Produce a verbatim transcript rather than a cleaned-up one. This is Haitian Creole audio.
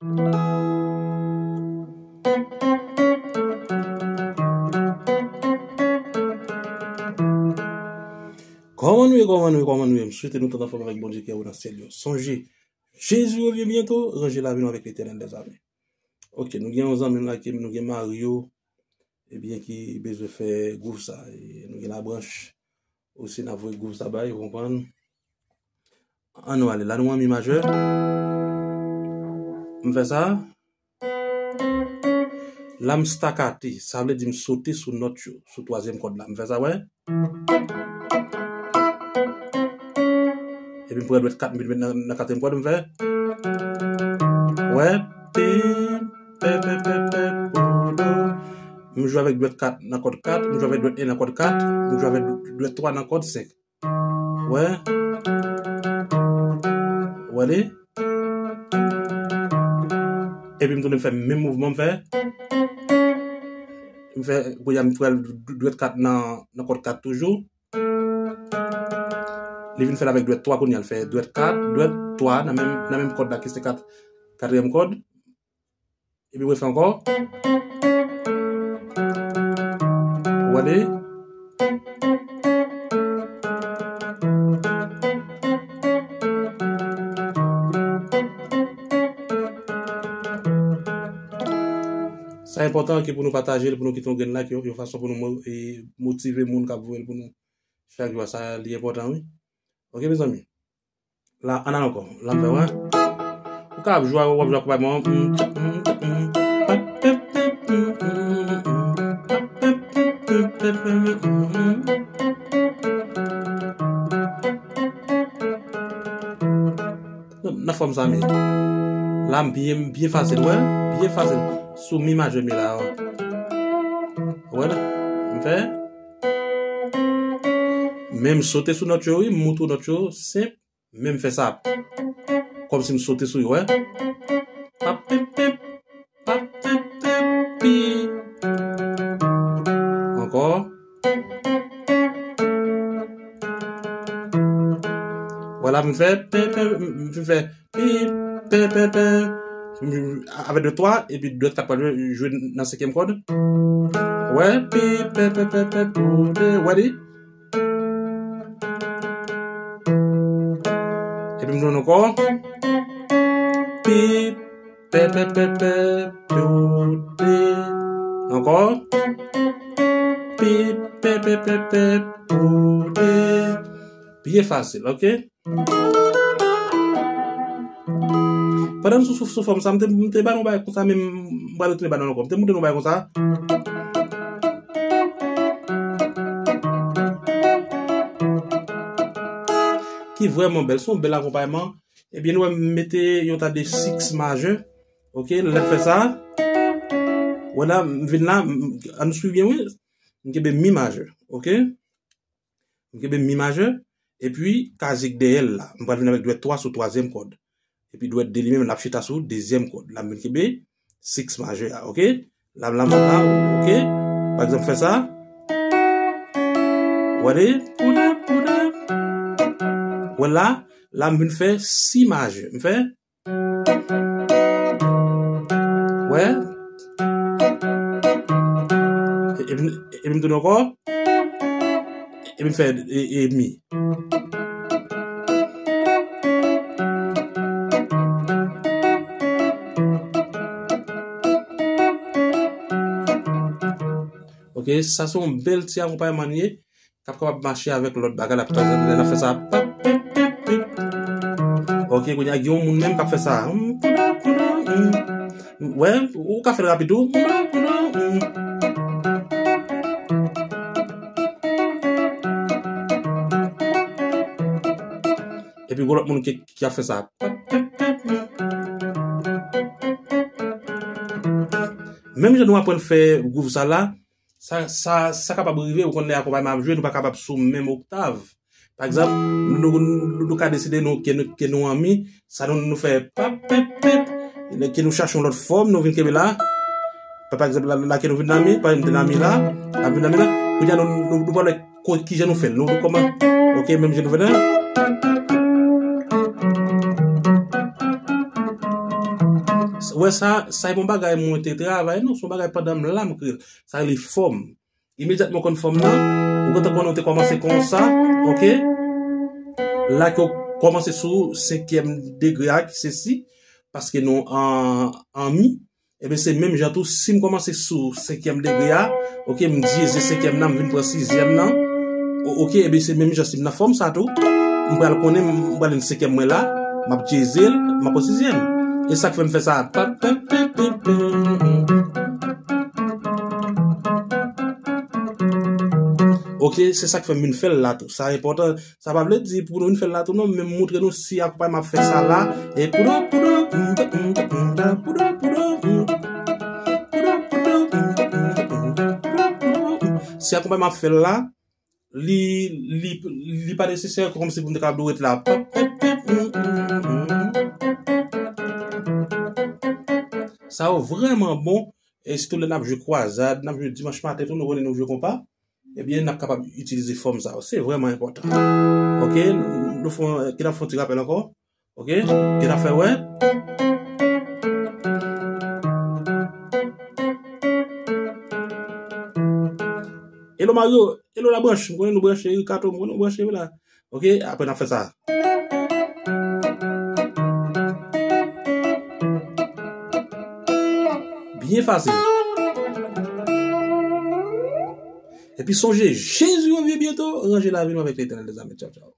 Kòman nou ye, kòman nou ye, kòman nou ye? M swete nou tout anfòm avèk Bondye ki anwo nan syèl yo. Sonje, Jezi revyen byento, ranje lavi nou avèk Letènèl dèzame. Ok, nou gen yon zanmi nou la ki nou gen Mario, ebyen ki bezwen fè gwouv sa. E nou gen Labranch osi, n ap voye gwouv sa bay, ou konprann? An nou ale, la nou an mi majè. M fè sa. La m stakate, sa vle di m sote sou nòt yo, sou twazyèm kòd la. M fè sa, wè. Epi m pran dwèt kat, m vin met nan, nan katriyèm kòd, m fè. Wè. Pi, pe, pe, pe, pe, pou, do. M jwe avèk dwèt kat nan kòd kat, m jwe avèk dwèt en nan kòd kat, m jwe avèk dwèt twa nan kòd senk. Wè. Wè li. Epi m tounen m fè menm mouvman m fè. M fè, kounye a m pral dwèt kat nan, nan kòd kat toujou. Li vin fè l avèk dwèt twa kounye a, l fè dwèt kat, dwèt twa nan menm, nan menm kòd la ki se kat, katriyèm kòd. Epi w refè ankò. Ou gade. Sa enpòtan ke pou nou pataje l, pou nou kite yon grenn like, yon, yon fason pou nou mo-, e, motive moun k ap voye l pou nou chak jou a. Sa li enpòtan, wi. Ok, mezanmi. La, ann al ankò. La, m fè, wè. Ou ka ap jwe, w ap jwe akonpayman. Nan, nan fòm sa, men. La, m byen, byen fasil, wè. Byen fasil. Sou mi majè, mi la, wè. Wè, la. M fè. Men m sote sou nòt yo, wi. M moutre w nòt yo. Senp. Men m fè sa. Kòmsi m sote sou yo, wè. Pap, pip, pip. Pap, pip, pip, pi. Ankò. Vwala, m fè, pe, pe, m fè, pi, pe, pe, pe. Avèk dwèt twa, epi dwèt kat pral jwe nan senkyèm kòd. Wè, pi, pe, pe, pe, pe, pou, de, wè li. Epi m jwenn ankò. Pi, pe, pe, pe, pe, pou, de. Ankò. Pi, pe, pe, pe, pe, pou, de. Byen fasil, ok? Pandan m sou, sou, sou fòm sa, m te, m te ba nou bagay konsa, men m pral retounen ba nou ankò. M te montre nou bagay konsa. Ki vrèman bèl, se yon bèl akonpayman. Ebyen, nou wè m mete yon ta de six majè. Ok, lè m fè sa. Wè la, m vin la, m, ann swiv byen, wi. M kenbe mi majè, ok? M kenbe mi majè, epi kazye k dèyè l la. M pral vin avèk dwèt twa sou twazyèm kòd. Epi dwèt de li menm, l ap chita sou dezyèm kòd. La, m vin kenbe six majè a, ok? La, la, la, ok? Pa egzanp, fè sa. Wale, pouda, pouda. Wè la, la, m vin fè si majè. M fè Wè. E, epi, epi m tounen ankò. Epi m fè e, e mi. Ok, sa se yon bèl ti akonpayman li ye. K ap kapab mache avèk lòt bagay la. Lè n ap fè sa, pap, pip, pip, pip. Ok, kounye a, gen yon moun menm k ap fè sa. Wè, ou ka fè l rapid tou. Epi, gen lòt moun ki, ki ap fè sa. Menm jan nou aprann fè gwouv sa la, Sa, sa, sa kapab rive, ou konn lè akonpayman ap jwe, nou pa kapab sou menm oktav. Pa egzanp, nou, nou, nou, nou ka deside nou, ke nou, ke nou an mi, sa nou, nou fè pap, pip, pip, ke nou chache yon lòt fòm, nou vin kenbe la. Pa, pa egzanp, la, la ke nou vin nan mi, pa egzanp, m te nan mi la, la vin nan mi la. Kounye a, nou, nou, nou pral wè ko-, kijan nou fè l. Nou, nou kòman, ok, menm jan nou fè la. Wè sa, sa e pa yon bagay mwen te travay, non, se yon bagay pandan m la m kreye l. Sa rele fòm. Imedyatman w konn fòm nan, ou gentan konnen w te kòmanse konsa, oke? La ke w kòmanse sou senkyèm degre a, ki se si, paske nou an, an mi. Ebyen, se menm jan tou, si m kòmanse sou senkyèm degre a, oke, m dyeze senkyèm nan, m vin pran sizyèm nan. O-, oke, ebyen, se menm jan si m nan fòm sa tou, m pral konnen, m pral jwenn senkyèm mwen la, m ap dyeze l, m ap pran sizyèm. E sa k fè m fè sa. Pa, pa, pa, pa, pa. Oke, se sa k fè m vin fè l la tou. Sa enpòtan. Sa pa vle di pou nou vin fè l la tou non, men m montre nou si akonpayman ap fè sa la. E poudou, poudou, poudou, poudou, poudou, poudou, poudou, poudou, si akonpayman ap fè l la, li, li, li pa nesesè kòmsi pou m te kapab dwe ret la. Sa yo vrèman bon, e sitou lè n ap jwe kwazad, n ap jwe dimanch maten tou, nou konnen nou jwe konpa. Ebyen, n ap kapab itilize fòm sa yo. Se vrèman enpòtan. Oke, nou fè, ki n ap fè yon ti rapèl ankò. Oke, ki n ap fè wè. Hello Mario, hello Labranche, m konnen nou branche, Ricardo, m konnen nou branche wi la. Oke, apre n ap fè sa. Byen fasil. Epi sonje, Jezi revyen byento, ranje lavi nou avèk Letènèl, lèzami. Tchaw, tchaw.